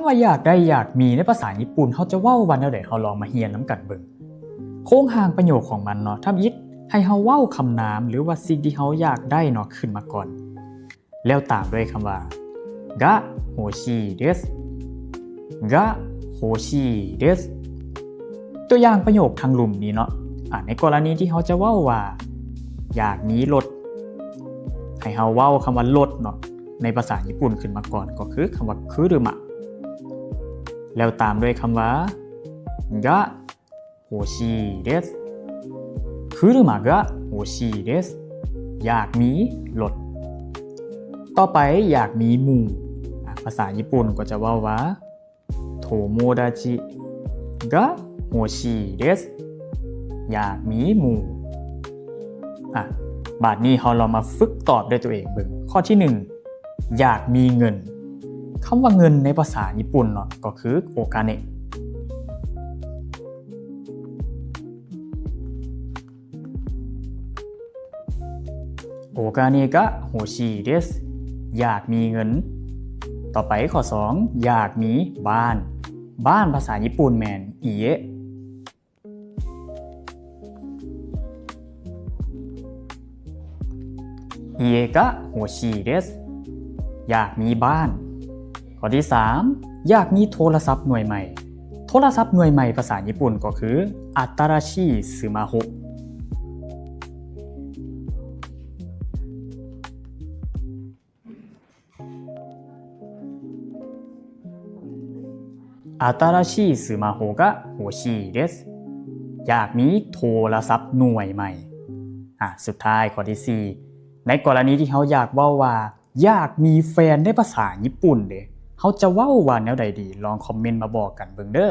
ວ່າຢາກໄດ້ຢາກມີໃນພາສາຍີ່ປຸ່ນ ເຮົາຈະເວົ້າວ່າແນວໃດ? ເຮົາລອງມາຮຽນນຳກັນເບິ່ງ. ໂຄງຮ່າງປະໂຫຍກຂອງມັນເນາະ, ທຳອິດໃຫ້ເຮົາເວົ້າຄຳນາມ ຫຼືວ່າສິ່ງທີ່ເຮົາຢາກໄດ້ເນາະ ຂຶ້ນມາກ່ອນ ແລ້ວຕາມດ້ວຍຄຳວ່າ が欲しいです が欲しいです ຕົວຢ່າງປະໂຫຍກທາງລຸ່ມນີ້ເນາະ, ອາ ໃນກໍລະນີທີ່ເຮົາຈະເວົ້າວ່າຢາກມີລົດ ໃຫ້ເຮົາເວົ້າຄຳວ່າລົດເນາະ ໃນພາສາຍີ່ປຸ່ນຂຶ້ນມາກ່ອນ ກໍຄືຄຳວ່າ 車 ແລ້ວຕາມດ້ວຍຄຳວ່າ が欲しいです 車が欲しいです ຢາກມີລົດ. ຕໍ່ໄປ ຢາກມີໝູ່ ອາ ພາສາຍີ່ປຸ່ນກໍຈະເວົ້າວ່າ 友達が欲しいです ຢາກມີໝູ່. ອາ ບາດນີ້ເຮົາລອງມາຝຶກຕອບດ້ວຍຕົວເອງເບິ່ງ. ຂໍ້ທີໜຶ່ງ ຢາກມີເງິນ. ຄຳວ່າເງິນໃນພາສາຍີ່ປຸ່ນເນາະ ກໍຄື ໂອຄາເນະ お金が欲しいです ຢາກມີເງິນ. ຕໍ່ໄປຂໍ້ສອງ ຢາກມີບ້ານ. ບ້ານພາສາຍີ່ປຸ່ນແມ່ນ 家 家が欲しいです ຢາກມີບ້ານ. ຂໍ້ທີສາມ ຢາກມີໂທລະສັບໜ່ວຍໃໝ່. ໂທລະສັບໜ່ວຍໃໝ່ພາສາຍີ່ປຸ່ນກໍຄື 新しいスマホ 新しいスマホが欲しいです ຢາກມີໂທລະສັບໜ່ວຍໃໝ່. ອາ ສຸດທ້າຍ ຂໍ້ທີສີ່ ໃນກໍລະນີທີ່ເຮົາຢາກເວົ້າວ່າ ຢາກມີແຟນໃນພາສາຍີ່ປຸ່ນເດ ເຮົາຈະເວົ້າວ່າແນວໃດດີ? ລອງຄອມເມັນມາບອກກັນເບິ່ງເດີ້.